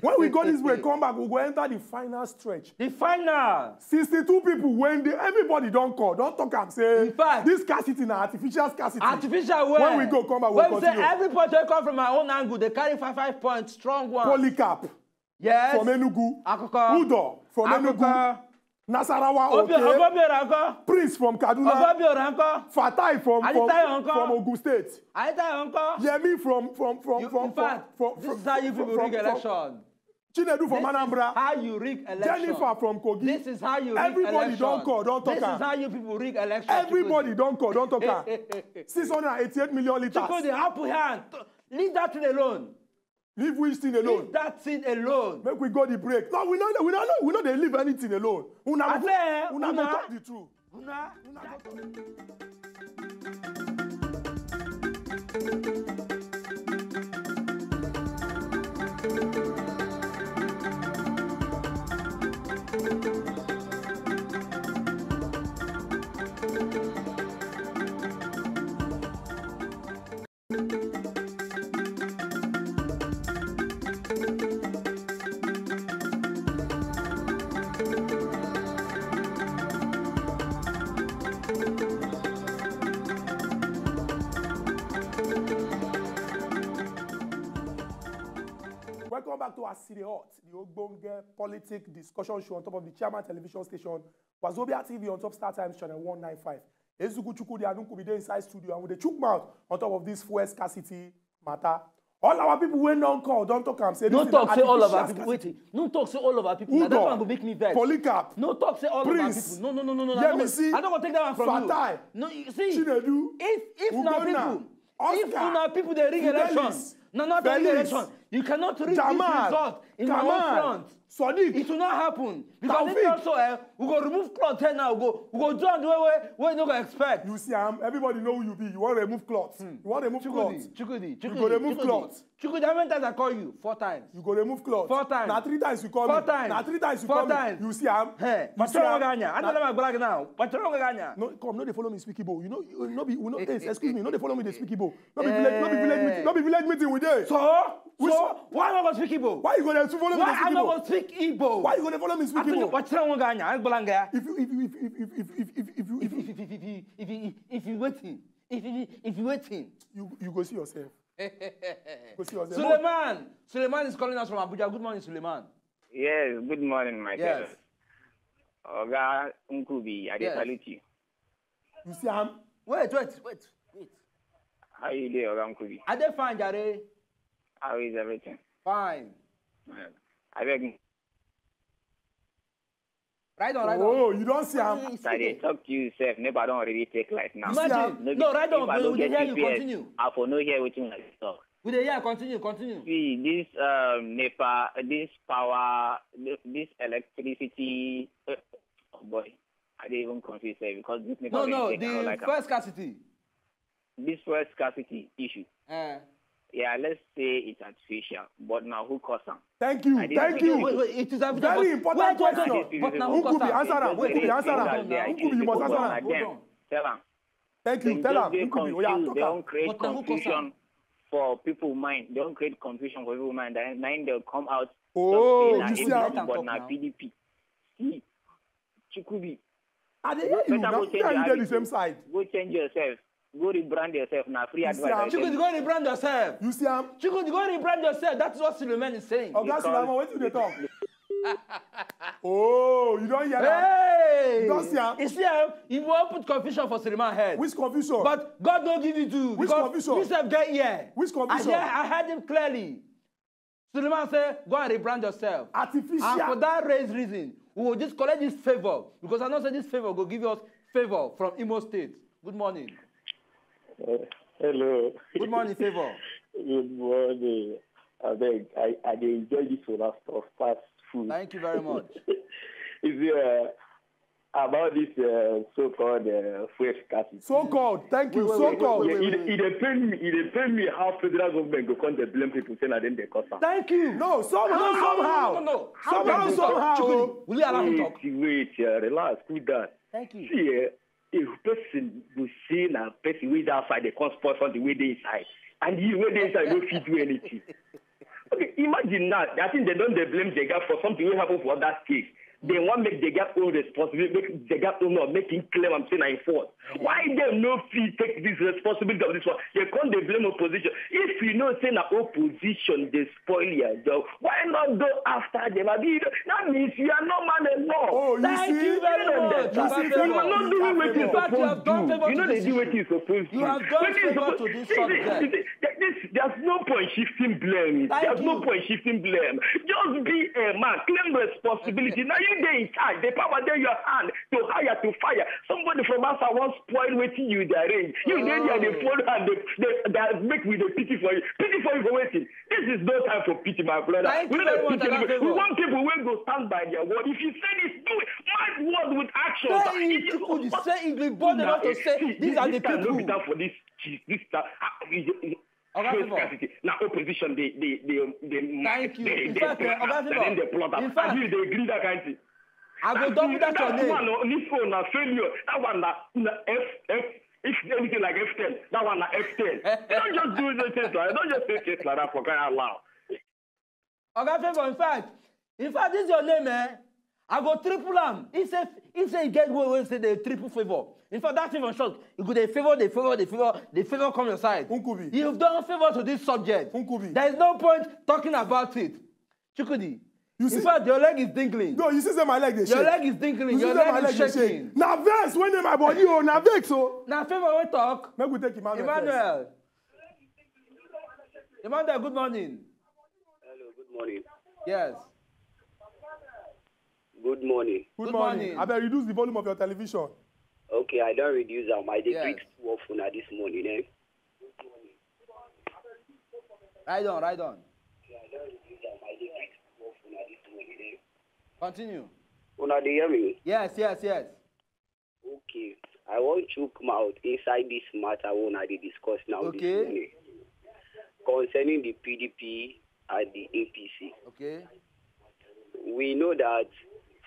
When we go this way, come back, we go enter the final stretch. The final. Sixty-two people wey dey, everybody don call, don talk am say In fact, this scarcity na artificial scarcity. Artificial where? When we go come back, we When we say continue. Everybody wey come from my own angle, they carry five five points, strong one. Polycarp Yes. From Enugu. Akoko. Udo from Enugu. Akoko. Nasarawa, Obi- okay. Obiora nko? Prince from Kaduna. Obiora nko? Fatai from from, Adetayo nko? From Ogun State. Adetayo nko? Yemi from from from You- from in fact, from, this from, is how you people from, rig from, election. Chinedu from This is Anambra. How you rig election. Jennifer from Kogi. This is how you rig Everybody election. Don call, don talk This am. Is how you people rig election. Everybody Chukwudi. Don call, don talk am. Six hundred and eighty-eight million liters. Chukwudi, happy hand. Leave that thing alone. Leave which thing alone? Leave that thing alone. Make we go the break. No, we no, we no, we no dey leave anything alone. Una I go, say, una go una- Talk the truth. Una- Welcome back to Asire Hot, the Ogbonge politic discussion show on top of the Chairman Television Station, Wazobia T V on top Star Times channel one nine five. Ezuku Chukwudi Anunkubi dey inside studio and we dey chook mouth on top of this fuel scarcity matter. All our people wey don call don talk am say no this talk na say all of our artificial people scarcity. Wait, no talk say all of our people. Who Na that don? One go make me vex. Polycarp, No talk say all Prince, of our people. No, no, no, no, no. I no go- Yemisi, I no go take that one from Fatai, you. No, you see. Chinedu, If if na Ugonna, people, if Oscar, una people dey rig Fidelis, election, na not only Felix, election. You cannot rig this Jamal, result in my own Kamal, front. Sodiq. It will not happen because if Taofeek. Also, eh, we go remove cloth here now. We go we go do am the way wey wey no go expect. You see am, everybody know who you be. You wan remove cloth. You wan remove cloth. Chukudi, Chukudi, Chukudi, You go remove Chukudi. Cloth. Chukudi, how many times I call you? Four times. You go remove cloth. Four times. Na three times you call Four me. Times. Na three times you Four call me. Times. You see am. Hey, You see am. Patron Ganya. I Na- don't know my black now. Patron Ganya. No, come, no dey follow me speak Igbo. You know, you no be, you know, hey, excuse me, no dey follow me dey speak Igbo. No be village, no be village meeting, no be village meeting we dey. So, Which- so why I no go speak Igbo? Why you go dey follow me dey Why speak I no Igbo? Go speak Igbo? Why you go dey follow me speak I tell you, Igbo? Patron Ganya. I go Ganya. If you, if you, if you, if you, if you, if you, if you, if you, if you, if you, If if if if if if if if if if if you waiting, if if if if you waiting. You, you go see yourself. Go see yourself. Suleiman, Suleiman is calling us from Abuja. Good morning, Suleiman. Yes, good morning, my Yes. Yes. Oga Nkubi, I dey Yes. Salute you. You see am? Wait, wait, wait, wait. How you dey, Oga Nkubi? I dey fine, Jare. How is everything? Fine. I beg. Right on, right on. Oh, you don see am? It's I dey okay. Talk to you, sef. Nepa don already take life now. Imagine. No be- No, right on. If I We, no we dey get hear you. G P S, Continue. I for no hear wetin I dey talk. We dey hear. Continue. Continue. See this um, Nepa, this power, this electricity. Uh, oh boy, I dey even confuse sef because this Nepa No, wey no. take, I no The like am. First scarcity. This first scarcity issue. Uh, Yeah, let's say it's artificial, but now who cause am? Thank you. I did- Thank you. Wait, wait, it is artificial. Very But- important wait, wait, question. wait, But now who Nkubi, cause am? Answer am. Wait, Nkubi, wait, answer hold am. on now. Nkubi, you must Hold answer on, am. hold on. Thank you. Dem Tell just am. dey Nkubi, oya, confused, talk they am. don create But now who cause am? Confusion for people mind. They don create confusion for people mind. And na im dem come out. Oh, Talk say you say see na am. A P C, but Talk na now. P D P. See, Chikubi, I dey hear you. Better Now go me change and your you dey the habit. Same side. Go change yourself. Go rebrand yourself. Na free You see advice. am? I tell Chukudi, you. Go rebrand yourself. You see am? Chukudi, go rebrand yourself. That's what Suleiman is saying. Oga Sulaiman, wetin you dey talk? Oh, you don hear am? Hey! You don see am? You see am? You wan put confusion for Suleiman head. Which confusion? But God no give you do. Which Because confusion? You sef get ear. Which confusion? I hear, I heard him clearly. Suleiman say, go and rebrand yourself. Artificial. And for that race reason, we will just collect this favor because I know say this favor go give us favor from Imo State. Good morning. Uh, hello. Good morning, favor. Good morning. I beg, I, I dey enjoy this one as of fast food. Thank you very much. Is uh, about this uh, so-called uh, fuel scarcity. So called. Thank you. Wait, wait, So wait, called. wait, Yeah, wait, it, wait. It dey pain me. It dey pain me how federal government go come dey blame people say na dem dey cause am. Thank you. No, somehow, No, no, no, somehow. no, no, no. Somehow, How somehow. Chukudi, will you allow him Wait, talk? Wait, uh, relax, cool down. Thank you. See, eh, if person go say na person wey dey outside dey come spoil something wey dey inside, and you wey dey inside no fit do anything. Okay, imagine now. I think they don dey blame the guy for something wey happen for other state. They wan make the guy own responsibility, make the guy own up, make him claim am say na him fault. Why dem no fit take this responsibility of this one? They come dey blame opposition. If you know say na opposition dey spoil your job, why not go after them? Abi you know, that means you are not man enough. Oh, you Thank see? You very much. You see, You are not doing wetin In fact, you have done favor You know to they this do issue. Wetin you supposed to. You have done Wetin you favor supposed- To this See, see, subject. See, see, this, there's no point shifting blame. Thank There's no you. Point shifting blame. Just be a man. Claim responsibility. Now you dey in charge. The power dey your hand to hire, to fire. Somebody from outside wan spoil wetin you dey arrange. You dey there, dey Oh. Follow and dey, dey, dey make we dey pity for you. Pity for you for wetin? This is no time for pity, my brother. Thank We you no very dey much, pity anybody. Oga Favor. We want people wey go stand by their word. If you say this, do it. Match word with action. Say it, Chukudi, say it, be bold enough to say, these are the This time no be people. Time for this. This time. Ah, it- it- Oga Fuel Favor. Scarcity. Na opposition dey dey dey dey Thank you. dey In dey fact, plot eh, Oga am. Na Favor, dem dey plot am. in fact, Abi you dey agree that kind thing? I go double that your That name. One, oh, this phone na failure. That one na na F F. If anything like F ten, that one na F ten. Don't just do those things like don't just say things like that for crying out loud. Oga Favor, in fact, in fact, this is your name, eh? I go triple am. He say, he say he get way wey say dey triple favor. In fact, that favor short. You go dey favor, dey favor, dey favor, dey favor come your side. Nkubi. You've done favor to this subject. Nkubi. There is no point talking about it. Chukudi. You In see- fact, your leg is dingling. No, you see say my leg dey shake. Your leg is dingling. You see Your say my leg leg dey is shaking. shake. Na vex wey dey my body o, na vex o. Na favor wey talk. Make we take Emmanuel first. Emmanuel. Emmanuel, good morning. Hello, good morning. Yes. Good morning. Good, Good morning. morning. I beg reduce the volume of your television. Okay, I don't reduce am. I dey Yes. greet two of una this morning. Eh? Ride on, ride on. Continue. Una dey hear me? Yes, yes, yes. Okay. I wan chook mouth inside this matter wey una dey discuss now Okay. this morning concerning the P D P and the A P C. Okay. We know that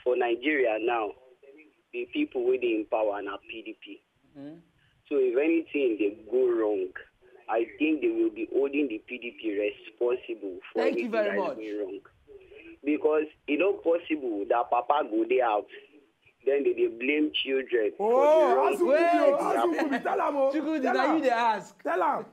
for Nigeria now, the people wey dey in power na P D P. Mhm. So if anything dey go wrong, I think they will be holding the P D P responsible for Thank you anything very that is much. going wrong. Because e no possible that papa go dey out, then they dey blame children for the Oh, wrong ask him Wait. Kubi, oh, ask him Kubi, tell am o. Chukwudi, Tell na you am. Dey ask. Tell am.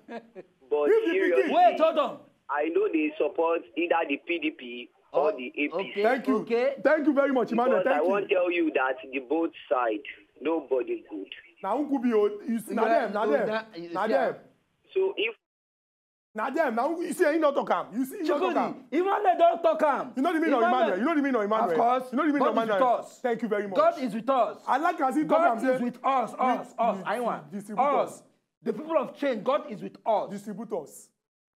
But If the seriously, pikin- Wait, hold on. I no dey support either the P D P or Oh, the A P C. okay. Thank you. Okay. Thank you very much, Emmanuel. Because I Thank wan you. Tell you that the both side, nobody good. Na who Kubi o? You see, na Yeah, them, na oh, them, that- you na see them. am. So if Na them. Na who you see? He no talk am. You see, he no talk Chukwudi, am. Emmanuel don talk am. You no dey mean no Emmanuel. You no dey mean no Emmanuel. Of course. You no dey mean no God is with Emmanuel. Us. Thank you very much. God is with us. I like as he talk am God say is with us. Us. we- Us. we- I want distributors. Us. The people of change. God is with us. Distributors.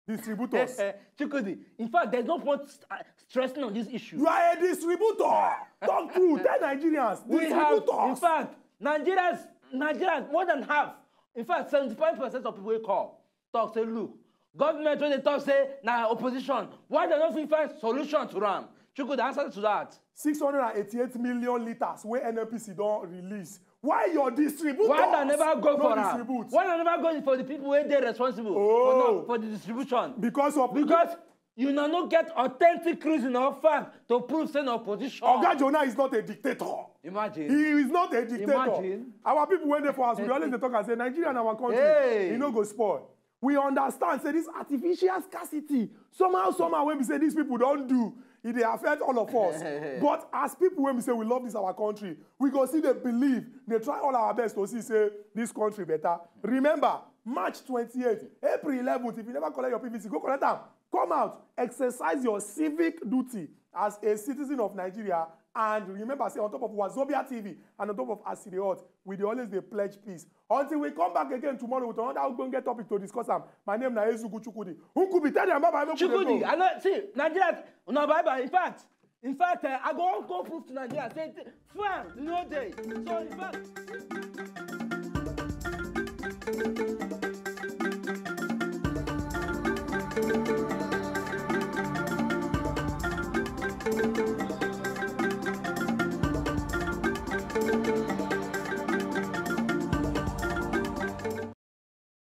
Distributors. Chukwudi, in fact, there's no point st- uh, stressing on this issue. You are a distributor. Talk true. Tell Nigerians. We have, in Distributors. Fact, Nigerians, Nigerians, more than half, in fact, seventy-five percent of people wey call talk say, look, government wey dey talk say na opposition, why dem no fit find solution to am? Chukwudi, answer to that. Six hundred and eighty-eight million litres wey N N P C don release. Why your distributors Why dem never go no for am? Distribute? Why dem never go for the people wey dey responsible Oh. for, now, for the distribution? Because of Because you no no get authentic reason or fact to prove say na opposition. Oga Jonah is not a dictator. Imagine. He is not a dictator. Imagine. Our people wey dey for us, we dey always dey talk and say Nigeria na our country. Hey. E no go spoil. We understand say this artificial scarcity, somehow, somehow, wey be say these people don do, e dey affect all of us. But as people wey be say we love this our country, we go still dey believe, dey try all our best to see say this country better. Remember, March twenty-eighth, April eleventh, if you never collect your P V C, go collect am. Come out, exercise your civic duty as a citizen of Nigeria, and remember say on top of Wazobia T V and on top of As E Dey Hot, we dey always dey pledge peace. Until we come back again tomorrow with another ogbonge topic to discuss am, my name na Ezugu Chukwudi. Nkubi, tell them bye bye, make we dey Chukwudi, go. I know. See, Nigeria, una bye bye. In fact, in fact, uh, I go wan go prove to Nigeria say, fam, no dey. So in fact.